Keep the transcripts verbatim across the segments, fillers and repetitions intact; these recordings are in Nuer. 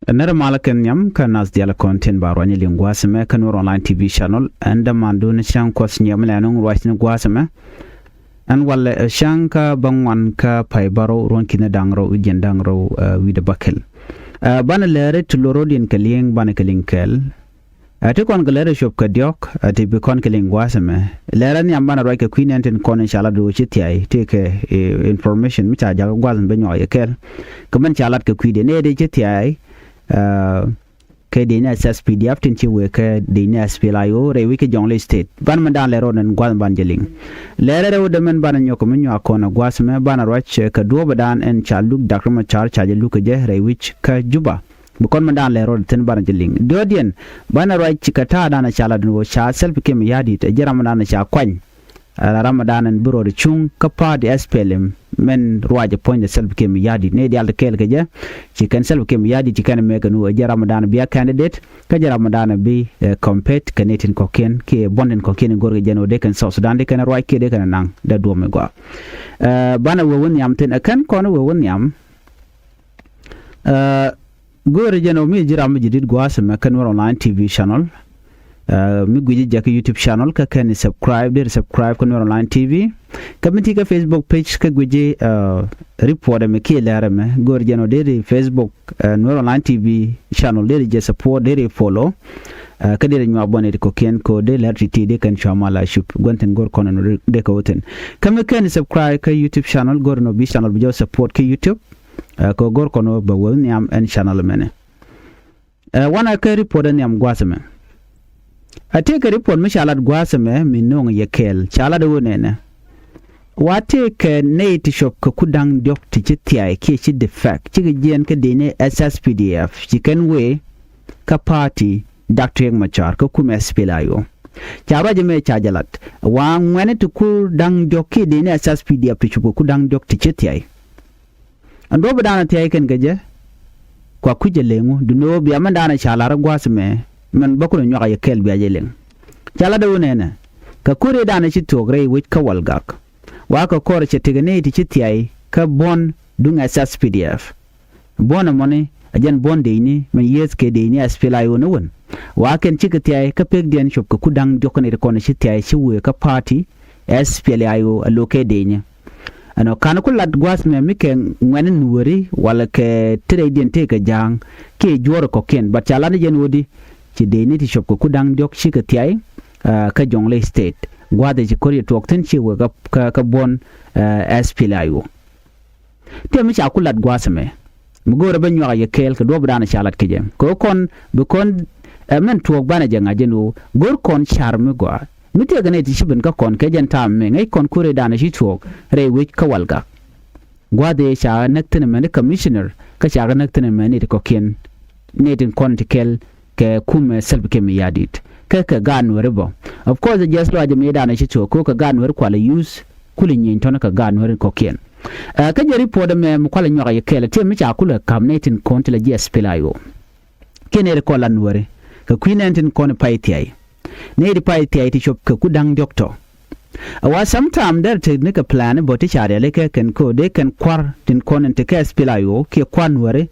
Nɛrɛ malä kɛn nhiam kä nath diaal kɔn tin ba ruany liŋ gua̱a̱th ɛmɛ kä Nuer Online T V channel. Ɛn dämandun cäŋ kuɔth nhiam lɛ nuŋ ruac ni gua̱a̱th ɛmɛ. Ɛn walɛ cäŋ kä bäŋuan kä pay bärɔw ruɔ̱n ki̱n da̱ŋ rɔw jiɛn da̱ŋ rɔw wi̱dɛ bäkɛl. Banɛ lɛri ti lorodiɛn kɛ liŋ banɛ kɛ liŋ kɛɛl. Ɛ ti kɔn kɛ lɛr ɛ cuɔp kɛ diɔ̱k ɛ ti bi kɔn kɛ liŋ gua̱a̱th ɛmɛ. Lɛr ɛ nhiam banɛ ruac kɛ kui̱ nɛn tin kɔn in ca lat ɣöö ci thia̱a̱y ti kɛ information mi ca jakä gua̱a̱th ɛmɛ ben nyuak yɛ kɛɛl. Kɛ mɛn ca lat kɛ kui̱ dee nɛy dee ci thia̱a̱y kɛ dee ni S S P D F tin ci wëë kɛ dee ni S P L A I O rɛy wi̱c kɛ Jonglei State. Ban mɛn daan lɛr ɣöö nɛn gua̱a̱th ɛmɛ ban jɛ liŋ. Lɛr ɛ rɛw dee mɛn banɛ nyɔk kɛ mi nyuak kɔn ɛ gua̱a̱th ɛmɛ banɛ ruac kɛ duɔ̱ɔ̱p ɛ daan ɛn ca luk Dak Riɛk Macar ca jɛ luk kɛ jɛ rɛy wi̱c kä Juba. Bi kɔn mi daan lɛ rɔɔd thi̱n banɛ jɛ liŋ diɔ̱ɔ̱diɛn. Banɛ ruac kɛ ta̱a̱ daan ca lat ni ɣöö ca Salva Kiir Mayardit ɛ jɛ ram mi daan ca kuany. Ɛ la ram mi daan ɛn bi rɔɔd cuŋ kä pa̱a̱t S P L M mɛn ruac ɛ puɔ̱nydɛ Salva Kiir Mayardit ni diaal ti kɛɛl kɛ jɛ. Ci kɛn Salva Kiir Mayardit ci kɛn mɛk kɛ ni ɣöö ɛ jɛ ram mi daan bi a candidate kä jɛ ram mi daan bi compete kɛ ni tin kɔ̱kiɛn kiɛ buɔ̱n tin kɔ̱kiɛn in go̱rkɛ jɛn ɣöö dee kɛn South Sudan dee kɛn ruac kiɛ dee kɛn naŋ dee duɔ̱ɔ̱p mi gɔaa. Banɛ wee wä nhiam thi̱n ɛ kɛn kɔn wee wä nhiam. Go̱o̱rɛ jɛn ɔ mi ji̱ ram mi ji̱ di̱t gua̱a̱th ɛmɛ kä Nuer Online T V channel. Mi gui̱ci jɛ kä YouTube channel kä kɛn subscribe deri subscribe kä Nuer Online T V. Kä mi ti kä Facebook page kä gui̱ci report ɛmɛ kiɛ lɛr ɛmɛ go̱o̱rɛ jɛn ɔ deri Facebook Nuer Online T V channel deri jɛ support deri follow. Kä deri nyuak bɔn iti kɔ̱kiɛn ko deri lɛr ti ti deri kɛn cua mal a cup gua̱n thi̱n go̱o̱r kɔn ɛn deri kɛ wä thi̱n. Kä mi kɛn subscribe kä YouTube channel go̱o̱rɛ nɔ bi channel bi jɛ support kä YouTube. Kɛ go̱r kɔn wä bɛ wä nhiam ɛn channel mɛnɛ. Wanɛ kɛ report ɛ nhiam gua̱a̱th ɛmɛ. A tëëkɛ report mi ca lat gua̱a̱th ɛmɛ mi no̱o̱ŋ yɛ kɛɛl ca lat ɛ wä nɛnɛ. Wa tëëkɛ nɛy ti cuɔp kɛ ku da̱ŋ diɔ̱k ti ci thia̱a̱y kiɛ ci defect cikɛ jiɛɛn kä dee ni S S P D F ci kɛn wëë kä party Dak Riɛk Macar kä kumɛ S P L A I O. Ca ruac ɛmɛ ca jɛ lat wa ŋuɛni ti ku da̱ŋ diɔ̱k kiɛ dee ni S S P D F ti cuɔp kɛ ku da̱ŋ diɔ̱k ti ci thia̱a̱y. Ɛn duɔ̱ɔ̱p bi daanɛ thia̱a̱c kɛn kɛ jɛ. Kua kui̱c ɛ leŋu duundɛ ɣöö bia mɛn daanɛ ca la̱r ɛ gua̱a̱th ɛmɛ. Mɛn bä kulɛ nyuak ɛ yɛ kɛɛl bia jɛ leŋ. Ca lat ɛ ɣöö nɛnɛ kɛ ko̱r ëë daanɛ ci thuɔ̱k rɛy wec kä Walgak. Wa kɛ kɔr cɛ tekɛ nɛy ti ci thia̱a̱c kä buɔ̱n duŋ S S P D F. Buɔ̱n ɛmɔni ɛ jɛn buɔ̱n dëëcni mɛn yiëëth kɛ dëëcni S P L A I O ni wän. Wa kɛn cikɛ thia̱a̱c kä pekdiɛn cuɔp kɛ ku da̱ŋ diɔ̱k kɛn iti kɔn ci thia̱a̱c ci wëë kä party S P L A I O ɛ lo̱k kɛ dëëcni. Ɛnɔ ka̱n ku lat gua̱a̱th mɛ mi kɛ ŋuɛ̈ni nuɔ̱ɔ̱ri walɛ kɛ ti rɛydiɛn tëëkɛ ja̱a̱ŋ kiɛ juɔ̱ɔ̱r kɔ̱kiɛn, but ca lat ni jɛn ɣöödi ci dëëcni ti cuɔp kɛ ku da̱ŋ diɔ̱k cikɛ thia̱a̱c kä Jonglei State. Gua̱a̱th ëë ci ko̱r yɛ tuɔɔk thi̱n ci wëë kä buɔ̱n S P L A I O. Tiɛm mi ca ku lat gua̱a̱th ɛmɛ mi go̱o̱rɛ bä nyuak a yɛ kɛɛl kɛ duɔ̱ɔ̱p da̱a̱n ca lat kɛ jɛ kɛ ɣöö kɔn bi kɔn ɛ mɛn tuɔɔk banɛ jɛ ŋa̱c jɛn ɣöö go̱r kɔn ca̱r mi gɔaa mi tiɛɛkɛ nɛy ti ci ben kä kɔn kɛ jɛn ta̱a̱m mi ŋäc kɔn ko̱rɛ da̱a̱n ci tuɔɔk rɛy wec kä Walgak. Gua̱a̱th ëë ca näk thi̱n ɛmɛni commissioner kä ca kɛ näk thi̱n ɛmɛni ti kɔ̱kiɛn nɛy tin kɔn ti kɛl kɛ kumɛ Salva Kiir Mayardit. Kä kɛ gaat Nuɛri bä. Of course, ɛ jiɛth lɔaac ɛmɛ daanɛ ci thuɔ̱k ko̱ kɛ gaat Nuɛri kualɛ use kulɛ nyieny tɔ̱nɛ kɛ gaat Nuɛri kɔ̱kiɛn. Ɛ kä jɛ report ɛmɛ mi kualɛ nyuak a yɛ kɛɛl ɛ tiɛm mi ca kulɛ ka̱m nɛy tin kɔn ti la jiɛ S P L A I O. Kiɛ nɛy ti kɔn la Nuɛri kɛ kui̱ nɛn tin kɔn pay thiay. Nɛy ti pay thiay ti cop kɛ ku da̱ŋ diɔ̱k tɔ. Ɛ wa sometime derɛ tek ni kɛ plan bä ti ca riali kɛ kɛn ko dee kɛn kua̱r tin kɔn in te kɛ S P L A I O kiɛ kua̱r Nuɛri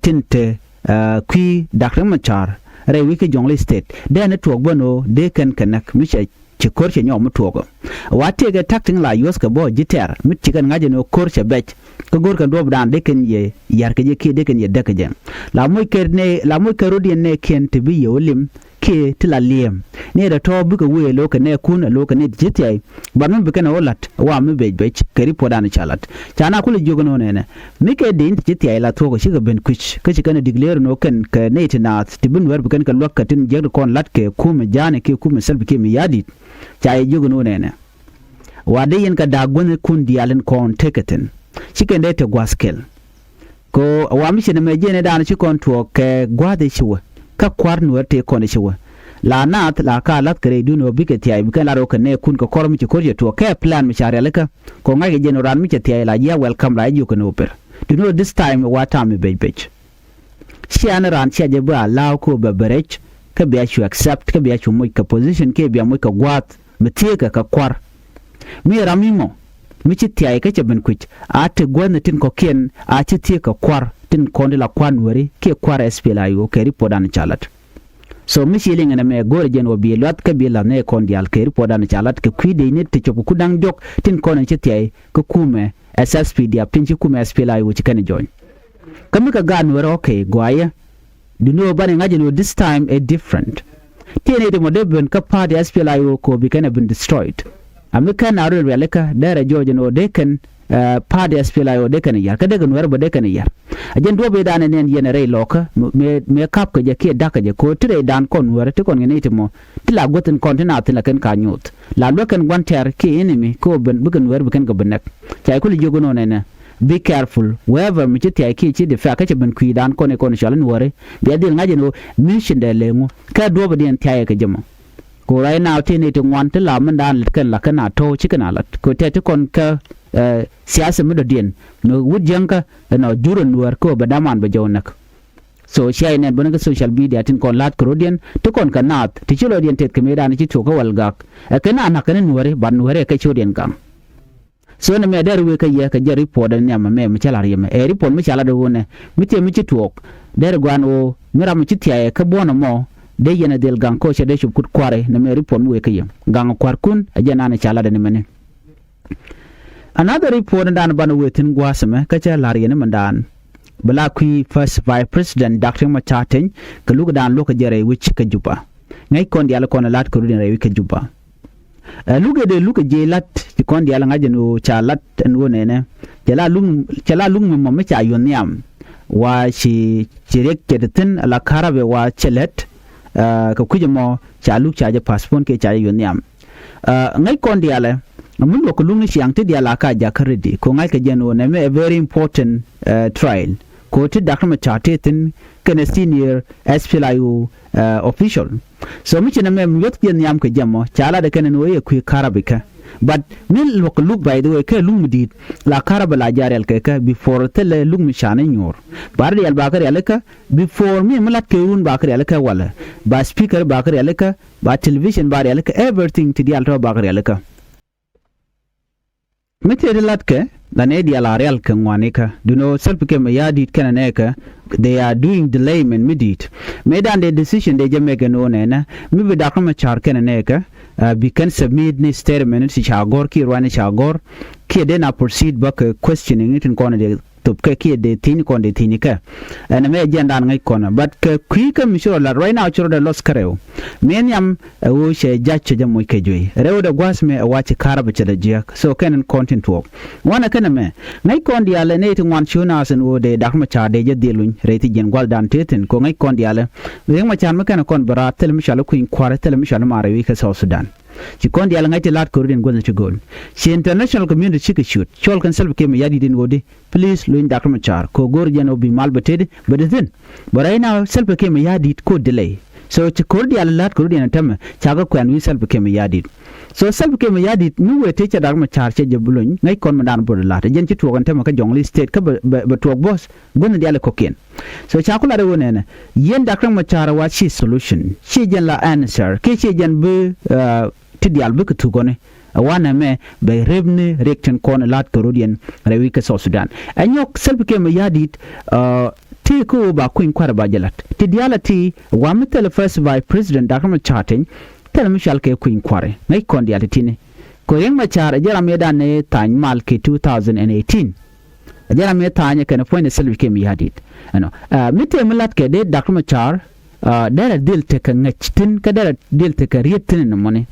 tin te kui̱ Dak Riɛk Macar rɛy wi̱c kä Jonglei State dee ni tuɔɔk bä ni ɣöö dee kɛn kɛ näk mi cɛ ci ko̱r cɛ nyɔk mi tuɔɔk. Ɛ wa tëëkɛ ta̱k ti̱ŋ la yuɔ̱thkɛ bä ji̱ tɛ̈r mi ci kɛn ŋa̱c ɛn ɣöö ko̱r cɛ bɛc kä go̱o̱rkɛn duɔ̱ɔ̱pdan dee kɛn yɛ ya̱r kɛ jɛ kiɛ dee kɛn yɛ däk kɛ jɛ. La moc kɛ rot yɛn nɛɛkiɛn te bi yɛ wä lim kiɛ ti la liɛɛm. Nɛy tɔ̱tɔ̱ bikɛ wëë lo̱o̱kɛ nɛɛkun ɛ lo̱o̱kɛ nɛy ti ci thiay. Bat mi bi kɛn ɛ wä la̱t ɛ wa mi bec bec kɛ report dan ca la̱t. Ca na kulɛ jiök ɛn ɣöö nɛnɛ mi kɛ dee in ti ci thiay la thuɔ̱k ɛ cikɛ ben kui̱c kä ci kɛn ɛ declare ɛn ɣöö kɛn kɛ nɛy ti naath ti bi Nuɛr bi kɛn kɛ luäk kɛ tin jiäk ti kɔn la̱t kɛ kumɛ ja̱a̱ni kiɛ kumɛ Salva Kiir Mayardit. Ca yɛ jiök ɛn ɣöö nɛnɛ wa dee yɛn kɛ da̱a̱k guäthnikun diaal in kɔn tekɛ thi̱n. Ci kɛn dee te gua̱th kɛl. Kɛ ɣöö ɛ wa mi ci nɛmɛ jiɛn ëëdan ci kɔn tuɔɔk kɛ gua̱a̱th ëë ci wä kä kua̱r Nuɛr tëë kɔn ëë ci wä. La naath la ka la̱th kɛ rɛydun ɣöö bikɛ thiay bikɛn lat ɣöö kɛ nɛɛkun kɛ kɔr mi ci ko̱r cɛ tuɔɔk kɛ plan mi ca rialikä. Kɛ ɣöö ŋa̱ckɛ jɛn ɣöö raan mi cɛ thiay la ji̱ a welcome la ji̱ jiök kɛn ɣöö per. Duundɛ ɣöö this time ɛ wa ta̱a̱ mi bec bec. Cia ni raan cia jɛ bi allow kä ɣöö bɛ bɛ rɛc kä bia cu accept kä bia cu moc kɛ position kiɛ bia moc kɛ gua̱a̱th mi thieekä kɛ kua̱r. Mi ram mi mɔ mi ci thiay kä cɛ ben kui̱c a te guäthni tin kɔ̱kiɛn a ci thieekä kua̱r. tin kɔn ti la kua̱r Nuääri kiɛ kua̱r S P L A I O kɛ report dan ca lat. So mi ci liŋ ɛn ɛmɛ go̱o̱rɛ jɛn wä bi luath kä bi lath nɛ kɔn diaal kɛ report dan ca lat kɛ kui̱ dee ni ti cop kɛ ku da̱ŋ diɔ̱k tin kɔn ci thiay kä kumɛ S S P D F tin ci kumɛ S P L A I O ci kɛn join. Kä mi kɛ gaat Nuäärä, okay, guayɛ. Duŋni ɣöö banɛ ŋa̱c ɛn ɣöö this time is different. Tiɛn i̱ ti mɔ dee ben kä party S P L A I O kɛ ɣöö bi kɛn ɛ ben destroyed. A mi kɛn a röl rialikä derɛ jɔɔc ɛn ɣöö dee kɛn, eh, party S P L A I O dee kɛn ɛ yar kä dee kɛ Nuäärä bä dee kɛn ɛ yar. A jɛn duɔ̱p i̱ dan ɛ nɛn yɛn ɛ rɛy lɔkä mëë, mëë, mëë kap kɛ jɛ kiɛ da̱k kɛ jɛ kɛ ɣöö ti rɛy dan kɔn Nuäärä ti kɔn ŋi̱n i̱ ti mɔ ti la guäth in kɔn ti naath thin la kɛn ka nyuuth. La luäk kɛn gua̱n tɛ̈r kiɛ enemy kɛ ɣöö ben bikɛ Nuäärä bi kɛn kɛ bi näk. Ca i̱ kul jiök inɔ nɛnɛ. Be careful wherever mi ci thiay kiɛ ci defect kä cɛ ben kui̱dan kɔn i̱ kɔn cɔal in wäri. Bia dhil ŋa̱c in ɣöö mission dɛ leŋu kä duɔ̱pä diɛn thiay kɛ jɛ mɔ. Ku right now ti ni ti ŋuan ti la mindan lät kɛn la kɛn a to̱o̱ ci kɛn a lat ku tɛt ti kɔn kä, eh, siasa mi dɔ̱diɛn mi wut jiäŋkä ɛnɔ jur in wäär kä bɛ daman bɛ jɔw näk. So cia inɛn bä ni kä social media tin kɔn la̱t kɛ rɔ̱diɛn ti kɔn kɛ naath ti ci lɔcdiɛn tɛth kɛ mëëdan ci tuɔk kä wäl gak. Ɛ kɛn a na̱k kɛn in wäri but wäri ɛ kɛ ci rɔ̱diɛn gaŋ. So nɛ mɛ dee rɛ wee kä yɛ kɛ jɛ report ɛn nhiam mɛ mi cä la̱r yɛ mɛ ɛ report mi ca lat ɣöö nɛ mi thiɛ mi ci tuɔɔk. Dee rɛ guan ɣöö mi ram mi ci thiaayɛ kä buɔ̱n ɛmɔ dee yɛn ɛ dhil gaŋ kä cɛ dee cop kut kua̱ri nɛ mɛ report mi wee kä yɛ gaŋ kua̱rkun ɛ jɛ nan ɛ ca lat ɛn mɛni. Another report ɛn dan banɛ wee thi̱n gua̱a̱th ɛmɛ kä cä la̱r yɛn mɛn dan. Bɛ la kui̱ first vice president Doctor Riek Machar Teny kɛ luk dan luɔ̱k kɛ jɛ rɛy wi̱c kä Juba. Ŋäc kɔn diaal kɔn ɛ la̱t kɛ rut in rɛy wi̱c kä Juba. Ɛ luk ɛ dee luk ɛ jiɛc la̱t ci kɔn diaal ŋa̱c ɛn ɣöö ca la̱t ɛn ɣöö nɛnɛ. Cɛ la luk, cɛ la luk mi mɔ mi ca yuɔ̱n nhiam. Wa ci, ci riɛk cɛ ti thi̱n ala karabɛ wa cɛ lät. Ɛ kɛ kui̱c ɛmɔ ca luk ca jɛ postpone kiɛ ca jɛ yuɔ̱n nhiam. Ɛ ŋäc kɔn diaalɛ mi luɔk kɛ luk ni ciaŋ ti diaal a ka jakä ready kɛ ŋa̱c kɛ jɛn ɣöö nɛmɛ a very important, ɛ, trial. Kɛ ɣöö ti Doctor Machar ti thi̱n kɛnɛ senior S P L A I O, ɛ, official. So mi ci nɛmɛ mi yuɔth jiɛ nhiam kɛ jɛ mɔ ca lat ɛ kɛn ɛn ɣöö yɛ kui̱ karabɛ kɛ. But mi luɔk kɛ luk, by the way, kɛ luk mi di̱i̱t la karabɛ la ja̱ rial kɛ kɛ before thilɛ luk mi ca ni nyuur. Ba ri diaal ba kɛ rialikä before mi mi lat kɛ run ba kɛ rialikä walɛ ba speaker ba kɛ rialikä ba television ba rialikä everything ti diaal tɔ ba kɛ rialikä. Mi tëë ti latkɛ la nɛy diaal a rial kɛ ŋuanikä. Duundɛ ɣöö Salva Kiir Mayardit kɛnɛ nɛɛkɛ, they are doing delayment mi di̱i̱t. Mëëdan dee decision dee jɛ mɛk ɛn ɣöö nɛnɛ mi bi Doctor Machar kɛnɛ nɛɛkɛ, ɛ, bi kɛn submit ni statement ti ca gɔ̱r kiɛ ruac ni ca gɔ̱r kiɛ dee na proceed bä kɛ questioning ni tin kɔn dee thop kɛ kiɛ dee thi̱n kɔn dee thi̱n kɛ. Ɛn ɛmɛ jɛn dan ŋäc kɔn. But kɛ kui̱ kä mi ci rɔ lat right now ci rɔ dee loss kärɛw. Mi nhiam ɛ ɣöö cɛ jac cɛ jɛ moc kɛ juey. Rɛw dee gua̱a̱th mi ɛ wa ci karabɛ cɛ dee jiäk. So kɛn in kɔn tin tuɔɔk. Wanɛ kɛn ɛmɛ. Ŋäc kɔn diaal ɛ nɛy ti ŋuan ci ɣöö naath ɛn ɣöö dee Doctor Machar dee jɛ dhil luny rɛy ti jiɛn gua̱thdan tëë thi̱n kɛ ɣöö ŋäc kɔn diaal ɛ. Riek Machar mi kɛn kɔn bɛ raar thilɛ mi cɔal i̱ kui̱ny kua̱r thilɛ mi cɔal i̱ ma̱a̱r rɛy wi̱i̱ kä South Sudan. Ci kɔn diaal ŋäc ti la̱t kɛ rut in guäthni ti gööl. Ci international community cikɛ ciöt. Cɔl kɛn Salva Kiir Mayardit in ɣöö di. Please luny Doctor Machar. Kɛ ɣöö go̱o̱r jɛn ɣöö bi mal bɛ tëëdi bɛ di thi̱n. But right now Salva Kiir Mayardit ko delay. So ci ko̱r diaal la̱t kɛ rut in tämɛ. Ca kɛ kuɛn wi̱i̱ Salva Kiir Mayardit. So Salva Kiir Mayardit mi wëë tëë cɛ Doctor Machar cɛ jɛ bi luny. Ŋäc kɔn mi daan bä di la̱t. Jɛn ci tuɔɔk in tämɛ kä Jonglei State kä bɛ, bɛ, bɛ tuɔɔk bo̱th. Guäthni diaal ɛ kɔ̱kiɛn. So ca ku lat ɛ ɣöö nɛnɛ. Yɛn Doctor Machar wa ci solution. Ci jɛn la answer. Kiɛ ci jɛn bi, uh, ti diaal bikɛ thuk ɣɔni. Ɛ wanɛ mɛ bɛ rep ni riɛk tin kɔn la̱t kɛ rut yɛn rɛy wi̱i̱ kä South Sudan. Ɛ nyɔk Salva Kiir Mayardit, uh, ti kä ɣöö ba kui̱ny kua̱r ba jɛ la̱t. Ti diaal ɛ ti wa mi thilɛ first vice president Doctor Machar Teny. Thilɛ mi cɔal kɛ kui̱ny kua̱r. Ŋäc kɔn diaal ti ti̱ni. Kɛ Riek Machar ɛ jɛ ram yɛ dan ni tha̱a̱ny mal kɛ two thousand and eighteen. Ɛ jɛ ram mi tha̱a̱nyɛ kɛnɛ puɔ̱nydɛ Salva Kiir Mayardit. Ɛnɔ, ɛ, mi tëë mi la̱tkɛ dee Doctor Machar, ɛ, derɛ dhil tekɛ ŋäc thi̱n kä derɛ dhil tekɛ riet thi̱n ɛn mɔni.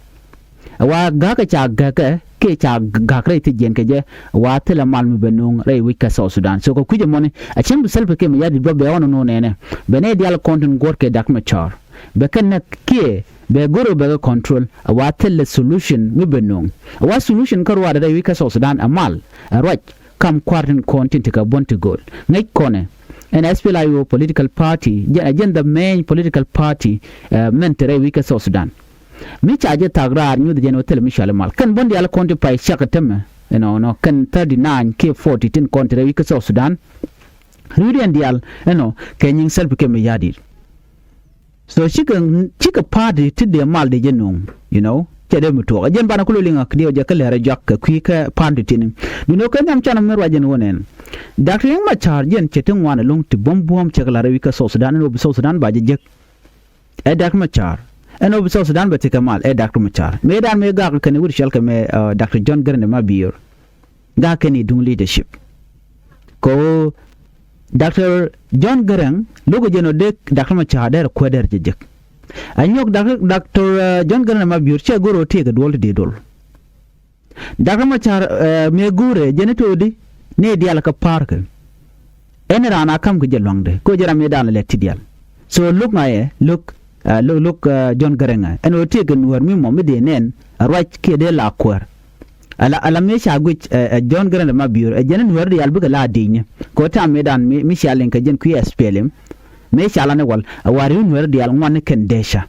Ɛ wa ga̱kä ca ga̱kä kiɛ ca ga̱k rɛy thi̱n jiɛn kɛ jɛ, ɛ wa thilɛ mal mi bɛ nuŋ rɛy wi̱c kä South Sudan. So kɛ kui̱c ɛmɔni, ɛ cäŋ bi Salva Kiir Mayardit bä bɛ ɣɔn ɛn ɣöö nɛnɛ. Bɛ nɛy diaal kɔn tin guɔ̱r kɛ Doctor Machar. Bɛ kɛ näk kiɛ bɛ go̱r bɛ kɛ control. Ɛ wa thilɛ solution mi bɛ nuŋ. Ɛ wa solution kä ruaadɛ rɛy wi̱c kä South Sudan ɛ mal, ɛ ruac. Kam kua̱r tin kɔn tin ti kɛ buɔ̱n ti gööl. Ŋäc kɔnɛ. Ɛn S P L A I O political party, jɛn, jɛn the main political party, ɛ, mɛn te rɛy wi̱c kä South Sudan. Mi ca jɛ thak raar nyuth jɛn wä thilɛ mi cɔal i̱ mal. Kɛn buɔ̱n diaal kɔn ti pay cak tämɛ. Ɛnɔ, nɔ, kɛn thirty nine kiɛ forty tin kɔn ti rɛy wi̱c kä South Sudan. Ri̱wdiɛn diaal, ɛnɔ, kɛ nyiŋ Salva Kiir Mayardit. So cikɛ, cikɛ party ti dee mal dee jɛ nuŋ, you know. cɛ dee mi tuɔɔk. Ɛ jɛn banɛ ku lo liŋ ɛ kɛ diɛw jɛ kä lɛr ɛ juak kɛ kui̱ kä pa̱a̱n ti ti̱ni. Duundɛ ɣöö kɛ nhiam canɛ mi ruac ɛn ɣöö nɛn Doctor Riek Machar jɛn cɛ ti ŋuan ɛlɔ̱ŋ ti buɔ̱m buɔ̱m cɛ kɛ la̱r ɛ wi̱i̱ kä South Sudan ɛn ɣöö bi South Sudan ba jɛ jek. Ɛ Doctor Machar ɛn ɣöö bi South Sudan bɛ tekɛ mal, ɛ Doctor Machar. Mëëdan mëë gak kɛn i̱ wut cɔal kɛ mëë, uh, Doctor John Garang de Mabior. Gak kɛn i̱ duŋ leadership. Kɛ ɣöö Doctor John Garang lo̱kɛ jɛn ɣöö dee Doctor Machar dee rɛ kuäär dee rɛ jɛ jek. Ɛ nyɔk Doctor, Doctor, uh, John Garang de Mabior cɛ go̱r ɣöö tëëkɛ duɔl ti dee dol. Doctor Machar, eh, mëë go̱o̱rɛ jɛn i̱ to̱o̱di ni diaal kä pa̱a̱rkɛ. Ɛn raan a ka̱m kɛ jɛ lua̱ŋdɛ kɛ ɣöö jɛ ram mëëdan lɛ ti diaal. So lo̱k ŋa̱cɛ lo̱k, eh, lo̱k, lo̱k, eh, John Garang ɛ ɛn ɣöö tëëkɛ nuäär mi mɔ mi dee nɛn ɛ ruac kiɛ dee la kuäär. Ala, ala mëë ca guic, eh, eh, John Garang de Mabior ɛ jɛn i̱ nuäär diaal bikɛ la di̱i̱nyä kɛ ɣöö ta̱a̱ mëëdan mi, mi cia liŋ kɛ jɛn kui̱ S P L M. Mëë ca la ni wal ɛ wa ri̱w nuäär diaal ŋuan ni kɛn dee ca.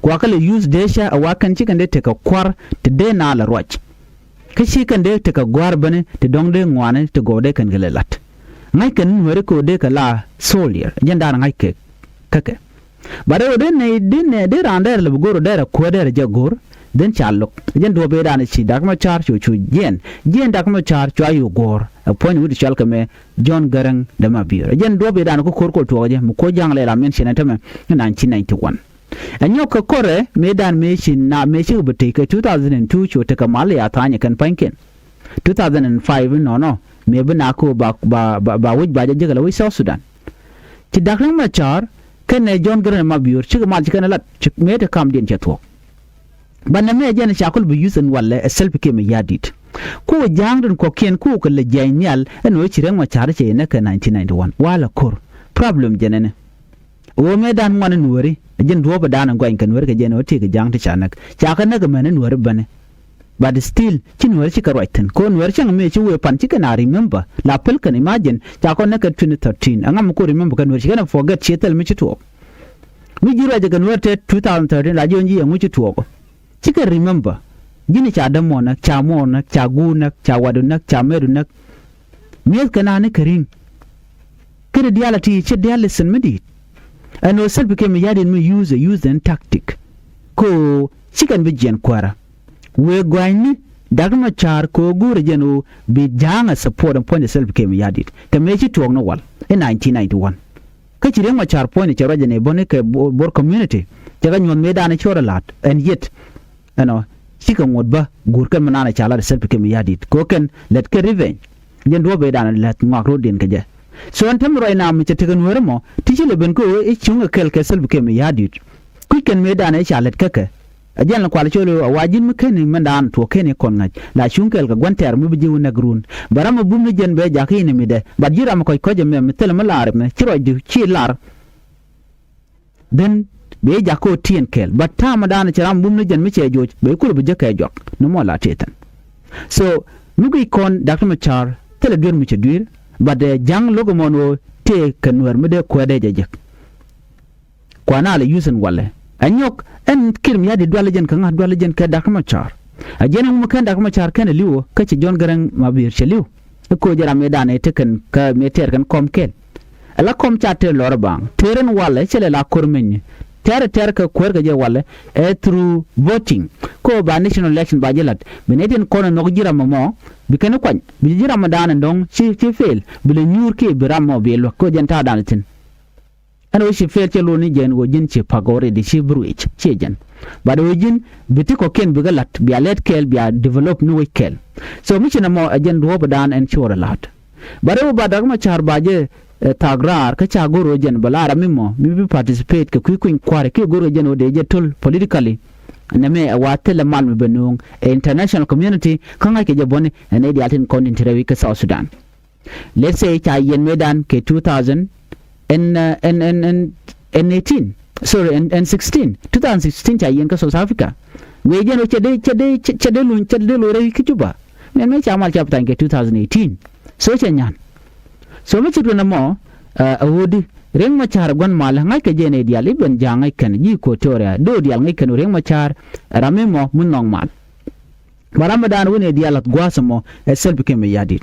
Kua kä lɛ use dee ca ɛ wa kɛn ci kɛn dee tekɛ kua̱r ti dee na lɛ ruac. Kä ci kɛn dee tekɛ gua̱a̱r bäni ti dɔ̱ŋ dee ŋuani ti gɔw dee kɛn kɛ lɛ la̱t. Ŋa̱c kɛn nuääri kɛ ɣöö dee kɛ la soldier jɛn da̱a̱n ŋa̱c kɛ kä kɛ. Bat ɛ ɣöö dee nɛy dee nɛ dee raan dɛɛr lɛ bi go̱r ɣöö dɛɛr ɛ kuäär dɛɛr ɛ jɛ go̱r. Dhen ca lo̱k jɛn duɔ̱ɔ̱p ëëdan ci Dak Macar cu cu jiɛɛn jiɛɛn Dak Macar cua yo̱o̱ guɔ̱ɔ̱r. Ɛ puɔ̱ny wi̱cdɛ cɔal kɛ mɛ John Garang de Mabior. Jɛn duɔ̱ɔ̱p ëëdan kä ko̱r kol tuɔɔk jɛ mi kuɔ̱c ja̱a̱ŋ lɛl a mɛn ciɛn ɛ tämɛ. Nineteen ninety one. Ɛ nyɔk kɛ kɔrɛ mëëdan mëë ci na mëë cikɛ bi tëëk kɛ two thousand and two cu tekɛ mal ya tha̱a̱nyɛ kɛn pa̱nykiɛn. Two thousand and five inɔnɔ mëë bi na kä ba, ba, ba, ba wec ba jɛ jek ala wec South Sudan. Ci Dak Riek Machar kɛnɛ John Garang Mabior cikɛ mal ci kɛn ɛ lat ci mëë te kamdiɛn cɛ thuɔ̱k. Banɛ mɛ jɛn ca kul bi yuth ɛn walɛ ɛ Salva Kiir Mayardit. Ku ja̱a̱ŋ rin kɔ̱kiɛn ku kɛ lɛ jiɛc nhial ɛn ɣöö ci Riek Machar cɛ yɛ näk kɛ nineteen ninety one walɛ ko̱r. Problem jɛn ɛnɛ. Ɣöö mëëdan ŋuan nuääri ɛ jɛn duɔ̱ɔ̱pɛ da̱a̱n ɛ gɔany kɛ nuääri kɛ jɛn ɣöö tëëkɛ ja̱a̱ŋ ti ca näk ca kɛ näk ɛmɛn ɛ nuääri bäni. But still ci nuääri cikɛ ruac thi̱n kɛ ɣöö nuääri cäŋ mëë ci wëë pan ci kɛn a remember la päl kɛn imagine ca kɔn näk kɛ twenty thirteen ɛŋa mi ku remember kɛ nuääri ci kɛn a forget ciɛ thil mi ci tuɔɔk. Mi ji̱ ruacɛ kɛ nuäär te two thousand thirteen la ji̱ ɣän ji̱ yɛ ŋuci tuɔɔk. Cikɛ remember ji̱n ca dämɔ näk ca mɔ näk ca guur näk ca wadu näk ca mɛɛdu näk. Mi̱eth kɛ naan ni kɛ ri̱ŋ. Kɛnɛ diaal a ti ci diaal listen mi di̱i̱t. Ɛn ɣöö Salva Kiir Mayardit mi use ɛ use ɛn tactic. Ko cikɛn bi jiɛn kuäärä. Wëë gɔ̱a̱nyni Dak Macar kɛ ɣöö go̱o̱rɛ jɛn ɣöö bi ja̱a̱ŋ ɛ support ɛn puɔ̱nydɛ Salva Kiir Mayardit kɛ mëë ci tuɔɔk ni wal in nineteen ninety one. Kä ci Riek Machar puɔ̱ny cɛ ruac ɛn ɛ bäni kɛ Bor, Bor community. Cɛ kɛ nyuɔ̱th mëëdan ɛ cuɔr ɛ la̱t ɛn yet. Ɛnɔ cikɛ ŋuɔ̱t bä guur kɛn mi naan ɛ ca la̱t ɛ Salva Kiir Mayardit kɛ ɣöö kɛn lät kɛ revenge. Jɛn duɔ̱ɔ̱p ëëdan ɛ lät ŋɔak ro̱o̱diɛn kɛ jɛ. So ɛn täämɛ ruac na mi cɛ tekɛ nuääri mɔ ti ci lɛ ben kä ɣöö i̱ cuŋ ɛ kɛl kɛ Salva Kiir Mayardit. Kui̱c kɛn mëëdan ɛ ca lät kä kɛ. Ɛ jɛn lɛ kual col ɣöö a wa ji̱n mi keni mɛndan tuɔɔk keni kɔn ŋa̱c la cuŋ kɛɛl kɛ gua̱n tɛɛr mi bi ji̱ wä näk run. Bɛ ram mi bum ni jɛn bɛ jakä inɛ mi dɛ bat ji̱ ram mi kɔc kɔc ɛmɛ mi thilɛ mi laar ɛmɛ ci ruacdu ci lar. Then bɛ jakä ɣöö tiɛɛn kɛɛl bat ta̱a̱ mi da̱a̱n ci ram mi bum ni jɛn mi cɛ joc bɛ kulɛ bi jek kɛ juak ni mɔ la tëë thi̱n. So mi guic kɔn Dak Macar thilɛ duer mi cɛ dui̱r bat ɛ ja̱ŋ lo̱k ɛmɔn ɣöö tëë kɛ nuäär mi dee kuäär dee jɛ jek. Kuan a lɛ yuth ɛn walɛ ɛ nyɔk ɛn Kiir Mayardit dualɛ jɛn kɛ ŋa̱ dualɛ jɛn kɛ Dak Macar. A jɛn ɛŋu mi kɛn Dak Macar kɛn ɛ li̱w kä cɛ John Garang Mabior cɛ li̱w. I̱ koc ɛ ram mëëdan ɛ tekɛn kä mëë tɛɛr kɛn kɔm kɛl. Ɛ la kɔm ca tëë lɔr ɛ baŋ tëër ɛn walɛ cɛ lɛ la ko̱r meny. Tɛɛr ɛ tɛɛr kɛ kuäär kɛ jɛ walɛ ɛ through voting. Ko ba national election ba jɛ la̱t bi nɛy tin kɔn ɛ nhɔk ji̱ ram ɛmɔ bi kɛn i̱ kuany bi ji̱ ram ɛdan ɛn dɔ̱ŋ ci, ci fail bi lɛ nyuur kiɛ bi ram ɛmɔ bi luäk ko jɛn ta̱a̱dan thi̱n. Ɛn ɣöö ci fail cɛ lo̱n ni jɛn ɣöö ji̱n ci pak already ci bi ruëëc ciɛ jɛn. But ɣöö ji̱n bi ti kɔ̱kiɛn bikɛ la̱t bia lɛt kɛɛl bia develop ni wec kɛɛl. So mi ci nɔmɔ ɛ jɛn duɔ̱ɔ̱pdan ɛn ci wä rɛ la̱t. But ɣöö ba Dak Macar ba jɛ, eh, thak raar kä ca go̱r ɣöö jɛn bɛ laar ami mɔ mi bi participate kɛ kui̱ kui̱ny kua̱ri kiɛ go̱r ɣöö jɛn ɣöö dee jɛ to̱l politically. Nɛmɛ ɛ wa thilɛ mal mi bɛ nööŋ ɛ international community kä ŋa̱ckɛ jɛ buɔ̱ni ɛ nɛy diaal tin kɔn tin te rɛy wi̱c kä South Sudan. Let's say ca yɛn mëëdan kɛ two thousand and, uh, and, and, and, and eighteen, sorry, and, and sixteen, two thousand sixteen ca yɛn kä South Africa. Wëë jɛn ɣöö cɛ dee, cɛ dee, cɛ, cɛ dee luny, cɛ dee luny rɛy kä Juba. Mɛn mëë ca mal ca bi thany kɛ two thousand eighteen. So cɛ nyan. So mi ci tuɛn ɛmɔ, uh, a ɣöödi Riek Macar gua̱n mal ŋa̱ckɛ jɛ nɛy diaal i̱ ben ja̱a̱ŋ ŋäc kɛn ji̱ Equatoria do̱o̱ diaal ŋäc kɛn Riek Macar ram mi mɔ mi nhɔk mal. Ba ram mi daan wun ɛ diaal lath gua̱a̱th ɛmɔ ɛ Salva Kiir Mayardit.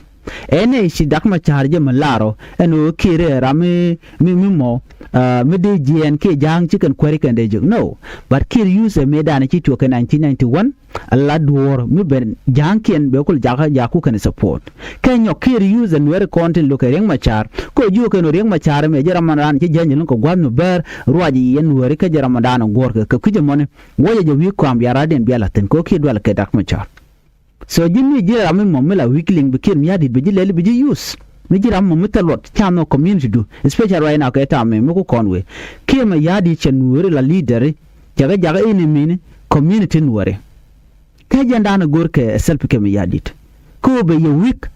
Ɛn ɛ ci Dak Macar jɛ mi lar ɔ ɛn ɣöö Kiir ɛ ram mi mi mɔ mi dee jiɛɛn kiɛ ja̱a̱ŋ ci kɛn kuäri kɛn dee jek. No, but Kiir use ɛ mëëdan ci tuɔk kɛ nineteen ninety-one. Ala duɔ̱ɔ̱r mi ben ja̱a̱ŋkiɛn bɛ kul jakä jaku kɛn support. Kɛ nyɔk Kiir use ɛ Nuɛri kɔn tin lo̱k kɛ Riek Macar kɛ ɣöö jiök kɛn ɣöö Riek Macar ɛmɛ jɛ ram man ran ci jäny lo̱ŋ kɛ gua̱th mi bäär ruac yɛn Nuɛri kä jɛ ram man dan guɔ̱ɔ̱r kɛ kɛ kui̱c ɛmɔni. Wä jɛ jɛ wi̱i̱ kɔam bia raadiɛn bia la̱thi̱n kɛ ɣöö Kiir dual kɛ Dak Macar. So ji̱n mi ji̱ ram mi mɔ mi la weak link bi Kiir Mayardit bi ji̱ lɛli bi ji̱ use. Mi ji̱ ram mɔ mi thil luɔt ca nhɔk community du, especially right now kɛ tam mi mi ku kɔn wee. Kiir Mayardit cɛ Nuɛri la leader, cɛ kɛ jakä enemy ni community Nuɛri. Kɛ jɛn dan go̱r kɛ Salva Kiir Mayardit kɛ wä bɛ yɛ weak.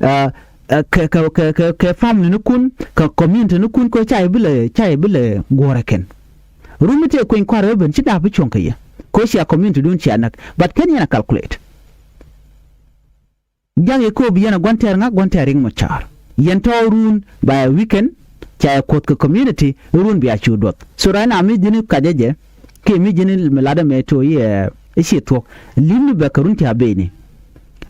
Kɛ kɛ kɛ kɛ family ni kun kɛ community ni kun kɛ ca yɛ bi lɛ ca yɛ bi lɛ guɔ̱rɛ kɛn. Run mi tëë kueny kua̱r ɛ ben ci da̱a̱p bi cuɔ̱ŋ kɛ yɛ. Kɛ cia community dun cia näk, but kɛn yɛn a calculate. Ja̱ŋ yɛ kɛ ɣöö bi yɛn a gua̱n tɛɛr ŋa̱k gua̱n tɛɛr Riek Macar. Yɛn tɔ̱ run ba yɛ weekend ca yɛ kuɔth kɛ community run bia cu duɔth. So right now mi ji̱n kacä jɛ kiɛ mi ji̱n mi latdä mɛ to̱ yɛ i̱ ci thuɔ̱k. Li̱n ni bɛ kɛ run tia beni.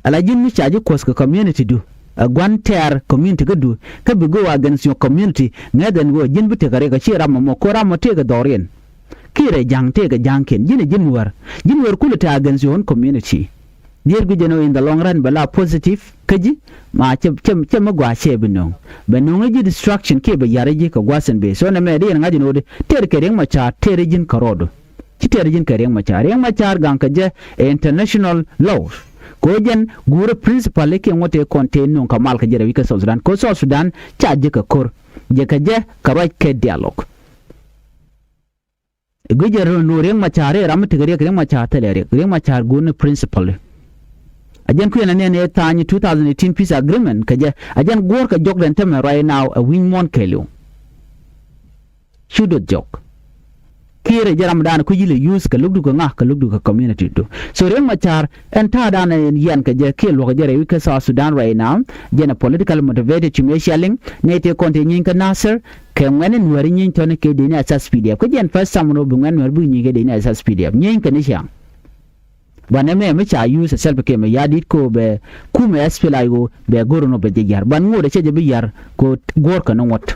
Ala ji̱n mi ca ji̱ kuɔth kɛ community du a gua̱n tɛɛr community kä du kä bi go̱o̱k against your community ŋäth ɛn ɣöö ji̱n bi tekɛ riɛk a ci ram mɔ mɔ ko̱ ram mɔ tëëkɛ dhɔriɛn. Kiɛ rɛ ja̱ŋ tëëkɛ ja̱ŋkiɛn ji̱n ɛ ji̱n wäär. Ji̱n wäär kulɛ te against your own community. Dier guic ɛn ɣöö in the long run bɛ la positive kä ji̱ ma cɛ cɛ cɛ mi gɔaa cɛ bi nöŋ. Bɛ nöŋ i̱ ji̱ destruction kiɛ bɛ ya̱r i̱ ji̱ kɛ gua̱th in bëë. So nɛmɛ di yɛn ŋa̱c ɛn ɣöö di tëër kɛ Riek Macar tëër i̱ ji̱n kärɔɔdu. Ci tɛr ji̱n kɛ Riek Macar. Riek Macar gaŋ kɛ jɛ ɛ international law. Kɛ ɣöö jɛn guurä principal i̱ kiɛ ŋuɔ̱t tëë kɔn tëë nuŋ kɛ mal kɛ jɛ rɛy wi̱c kä South Sudan. Kɛ ɣöö South Sudan ca ji̱ kɛ ko̱r. Jɛ kɛ jɛ kɛ ruac kɛ dialogue. Guic jɛ run nu Riek Macar i̱ ram mi tekɛ riɛk Riek Macar thilɛ riɛk. Riek Macar guurni principal i̱. A jɛn kui̱n anɛn ëë tha̱a̱ny two thousand eighteen peace agreement kɛ jɛ. A jɛn guɔ̱ɔ̱r kɛ jɔk den tämɛ right now ɛ wi̱ny muɔ̱ɔ̱n kɛɛliw. Cu duɔth jɔk. Kiir ɛ jɛ ramdan kui̱ ji̱ lɛ use kɛ lo̱kdu kɛ ŋa kɛ lo̱kdu kɛ community du. So Riek Macar ɛn ta̱a̱dan ɛn yɛn kɛ jɛ kiɛ luɔ̱k kɛ jɛ rɛy wi̱c kä South Sudan right now. Jɛn ɛ political motivated ci mëë cia liŋ nɛy tëë kɔn tëë nyieeny kä Nasir kɛ ŋuɛ̈ni Nuɛ̈ri nyieeny tɔ̱ni kɛ dee ni S S P D F. Kä jɛn first time ɛn ɣöö bi ŋuɛ̈ni Nuɛ̈ri bi nyieeny kɛ dee ni S S P D F. Nyieeny kɛ ni ciaŋ. Banɛ mɛ mi ca use Salva Kiir Mayardit ko bɛ kumɛ S P L I O bɛ go̱r nɔ bɛ jɛ yar ban ŋot ɛ cɛ jɛ bi yar ko guɔ̱r kɛ ni ŋot.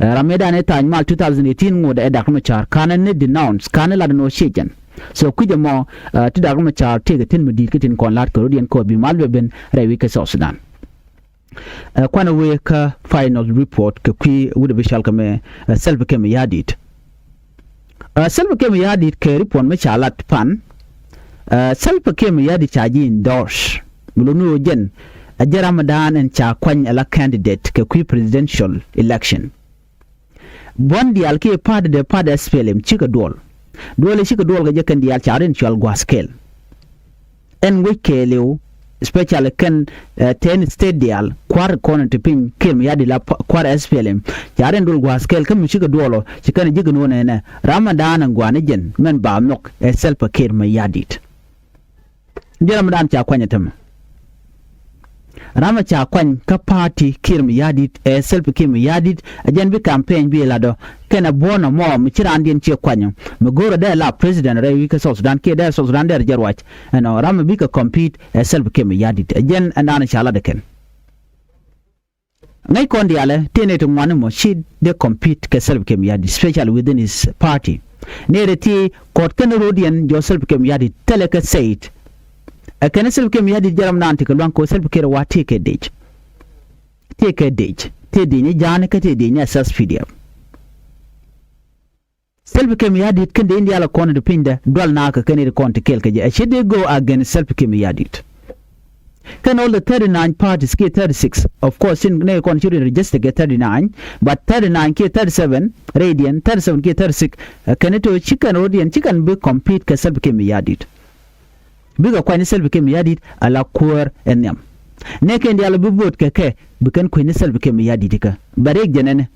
Ɛ, ram mi dan ɛ tha̱a̱ny mal two thousand eighteen ŋot ɛ Dak Macar kanɛ ni denounce kanɛ lat ni ɔ ciecɛn. So kui̱c ɛmɔ, ɛ, ti Dak Macar tëëkɛ thi̱n mi di̱i̱t kä tin kɔn la̱t kɛ rot yɛn kɔ bi mal bɛ ben rɛy wi̱c kɛ South Sudan. Ɛ, kuanɛ wee kä final report kɛ kui̱ wut ɛ bi cɔal kɛ mɛ, ɛ, Salva Kiir Mayardit. Ɛ, Salva Kiir Mayardit kɛ report mi ca lat pan. Ɛ, Salva Kiir Mayardit ca ji̱ endorse mi lo̱k ni ɣöö jɛn ɛ jɛ ramdan ɛn ca kuany ala candidate kɛ kui̱ presidential election. Buɔ̱n diaal kiɛ party dee party S P L M cikɛ duɔl. Duɔl i̱ cikɛ duɔl kɛ jɛ kɛn diaal ca rin cual gua̱a̱th kɛɛl. Ɛn wec kɛɛliw, especially kɛn, ɛ, ten state diaal kua̱r kɔn ti piny Kiir Mayardit la pa-, kua̱r S P L M. Ca rin duɔl gua̱a̱th kɛɛl kä mi cikɛ duɔl ɔ ci kɛn ji̱ kɛ nuɔ̱n ɛnɛ. Ramdan ɛn gua̱a̱n i̱ jɛn mɛn ba nhɔk ɛ Salva Kiir Mayardit. Jɛ ramdan ca kuany ɛ tämɛ. Ram ɛ ca kuany kä party Kiir Mayardit, ɛ Salva Kiir Mayardit, ɛ jɛn bi campaign bi lat ɔ. Kɛnɛ buɔ̱n ɔ mɔ mi ci raandiɛn ciɛ kuany ɔ. Mi go̱o̱rɛ dee la president rɛy wi̱i̱ kä South Sudan kiɛ dee South Sudan dee rɛ jɛ ruac. Ɛnɔ ram ɛ bikɛ compete ɛ Salva Kiir Mayardit. Ɛ jɛn ɛn daanɔ ca lat ɛ kɛn. Ŋäc kɔn diaalɛ tëë nɛy ti ŋuan mɔ ci dee compete kɛ Salva Kiir Mayardit, especially within his party. Nɛy ti kɔt kɛn rɔ̱diɛn jɔ̱ Salva Kiir Mayardit thilɛ kɛ state. Ɛ kɛn Salva Kiir Mayardit jɛ ram naan ti kɛ luaŋ kɛ Salva Kiir wa tëë kɛ dec. Tëë kɛ dec. Tëë dec ni ja̱a̱ni kä tëë dec ni S S P D F. Salva Kiir Mayardit kɛn dee in diaal ɛ kɔn in ti pinydɛ dual naakä kɛn in kɔn ti kɛɛl kɛ jɛ. Ɛ ci dee go against Salva Kiir Mayardit. Kɛn all the thirty-nine parties kiɛ thirty-six. Of course, in nɛy kɔn ci rin register kɛ thirty-nine, but thirty-nine kiɛ thirty-seven, rɛydiɛn, thirty-seven kiɛ thirty-six, ɛ kɛn in to ci kɛn rɔ̱diɛn, ci kɛn bi compete kɛ Salva Kiir Mayardit. Bikɛ kuany ni Salva Kiir Mayardit ala kuäär ɛ nhiam. Nɛy kɛn diaal bi vote kɛ kɛ, bi kɛn kuany ni Salva Kiir Mayardit ikä. Bɛ riɛk jɛn ɛnɛ.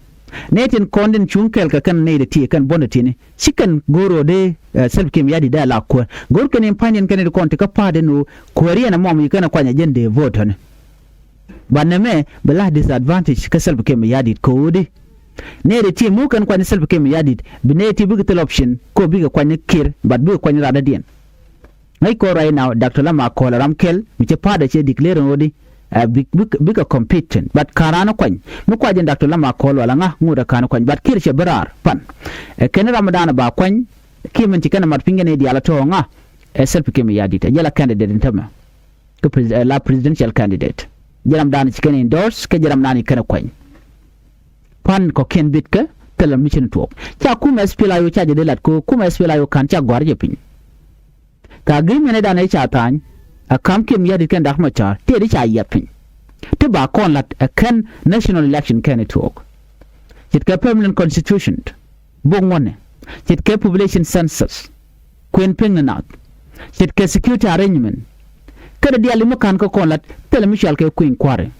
Nɛy tin kɔn tin cuŋ kɛɛl kɛ kɛn nɛy ti ti kɛn buɔ̱n ti ti ni. Ci kɛn go̱o̱r ɣöö dee, ɛ, Salva Kiir Mayardit dee ala kuäär. Go̱o̱r kɛn in pa̱nydiɛn kɛn in kɔn ti kä pa̱a̱t ɛn ɣöö kuääriɛn ɛmɔ mi ci kɛn ɛ kuany ɛ jɛn dee vote tɔ̱ni. Banɛ mɛ, bi la disadvantage kä Salva Kiir Mayardit kɛ ɣöö di. Nɛy ti ti mi wä kɛn kuany ni Salva Kiir Mayardit, bi nɛy ti bikɛ thil option, kɛ ɣöö bikɛ kuany ni Kiir, but bikɛ kuany ni radädiɛn. Ŋäc kɔn right now, Doctor Lam Akol ɛ ram kɛl, mi cɛ pa̱a̱t ɛ cɛ declare ɣöö di. Ɛ bik bik bikɛ compete tin, but ka̱n raan kuany mi kuac in Doctor Lam Akol wala ŋa ŋut ɛ ka̱n kuany, but Kiir cɛ bi raar pan. Ɛ kɛn ram dan ba kuany kiɛ min ci kɛn mat piny kɛn i̱ diaal a tɔ̱ ŋa. Ɛ Salva Kiir Mayardit ɛ jɛ la candidate in tämɛ. Kä pres- ɛ la presidential candidate. Jɛ ram dan ci kɛn endorse kä jɛ ram dan ci kɛn kuany. Pan kɔ̱kiɛn bit kä thilɛ mi cin tuɔɔk ca kumɛ S P L A-IO ca jɛ dee lat ko kumɛ S P L A-IO ka̱n ca gɔ̱a̱r jɛ piny. Ka agreement ɛ dan ɛ ca tha̱a̱ny a ka̱m Kiir Mayardit kɛn Dak Macar tëë di ca yiath piny. Ti ba kɔn lat ɛ kɛn national election kɛn ɛ tuɔɔk. Ce̱tkɛ permanent constitution, bok ŋuɔ̱nɛ, ce̱tkɛ population census, kuën piŋ ni nath, ce̱tkɛ security arrangement. Kä dee diaal mi ka̱n kä kɔn lat thilɛ mi cual kɛ kui̱ny kua̱ri.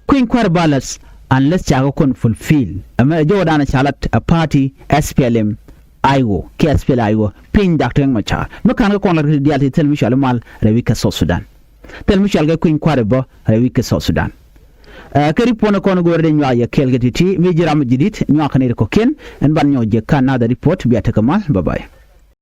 Kui̱ny kua̱ri ba la̱th unless ca kɛ kɔn fulfill. Ɛmɛ ɛ jɔwä dan ca lat a party S P L M-IO kiɛ S P L A-IO piny Doctor Riek Machar mi ka̱n kä kɔn lat kɛ diaal ti thil mi cual i̱ mal rɛy wi̱c kä South Sudan. Thil mi cual kɛ kui̱ny kua̱ri bä rɛy wi̱c kä South Sudan. Ɛ kɛ report ni kɔn go̱o̱r dee nyuak yɛ kɛɛl kɛ ti̱ti̱ mi ji̱ ram ji̱ di̱t nyuak kɛ ni ri kɔ̱kiɛn. Ɛn ban nyɔk jiɛ ka̱n another report bia tekɛ mal. Bye bye.